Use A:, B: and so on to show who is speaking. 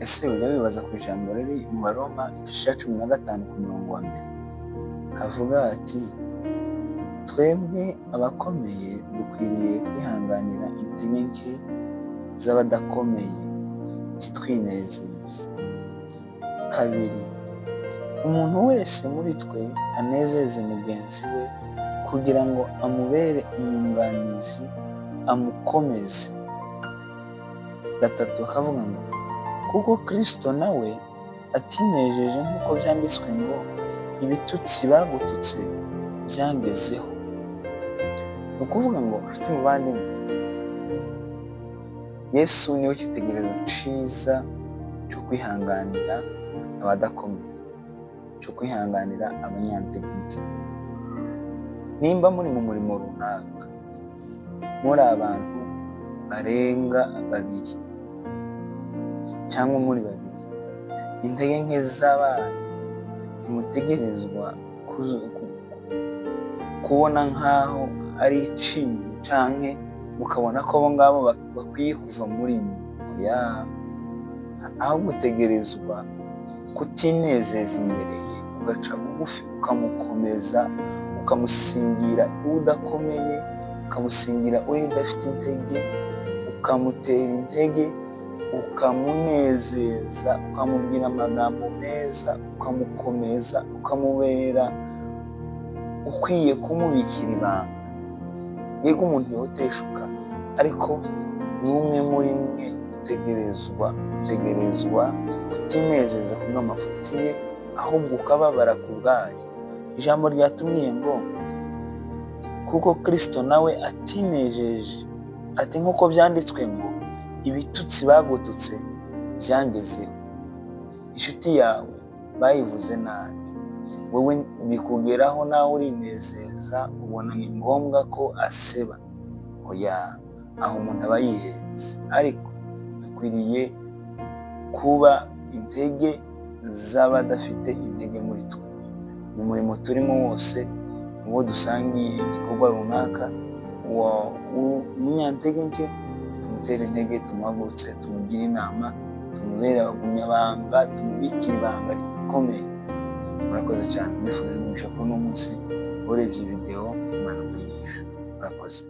A: Ese ujya wibaza ku ijambo riri mu Baroma igice cya 15 ku murongo wa mbere, havuga ati: "Twebwe abakomeye dukwiriye kwihanganira intege nke z'abadakomeye, ntitwinezeze." Kabiri, umuntu wese muri twe anezeze mugenzi we kugira ngo amubere inyunganizi, amukomeze. Gatatu akavuga ngo: "Kuko Kristo nawe atinejeje, nk'uko byanditswe ngo: 'Ibitutsi bagututse byangezeho.'" Ni ukuvuga ngo, nshuti muvandimwe, Yesu niwe cyitegererezo cyiza cyo kwihanganira abadakomeye, cyo kwihanganira abanyantege nke. Nimba muri mu murimo runaka, muri abantu barenga babiri cyangwa muri babiri, intege nke z'abanyu ntimutegerezwa kubona nk'aho ari iciru, canke mukabona ko abo ngabo bakwiye kuva muri mwe. Oya, ahubwo utegerezwa kutinezeza imbere ye, ugaca bugufi, ukamukomeza, ukamusingira udakomeye, ukamusingira uri udafite intege, ukamutera intege, ukamunezeza, ukamubwira amagambo meza, ukamukomeza, ukamubera ukwiye kumubikira ibanga. Yego, umuntu yoteshuka, ariko n'umwe muri mwe utegerezwa kutinezeza kubw'amafuti ye, ahubwo ukababara ku bwayo. Ijambo ryatubwiye ngo: "Kuko Kristo nawe atinejeje," ati: "Nk'uko byanditswe ngo: 'Ibitutsi bagututse byangezeho.'" Inshuti yawe bayivuze nabi, wowe bikugeraho, nawe urinezeza, ubona ni ngombwa ko aseba. Oya, aho umuntu aba yihenze. Ariko dukwiriye kuba intege z'abadafite intege muri twe, mu murimo turimo wose, mu bo dusangiye igikorwa runaka. Umunyantege nke tumutere intege, tumuhagurutse, tumugire inama, tumubere abagumyabanga, tumubikire ibanga rikomeye. Murakoze cyane. Mbifurije umugisha kuri uno munsi. Urebye videwo, Imana umugisha. Murakoze.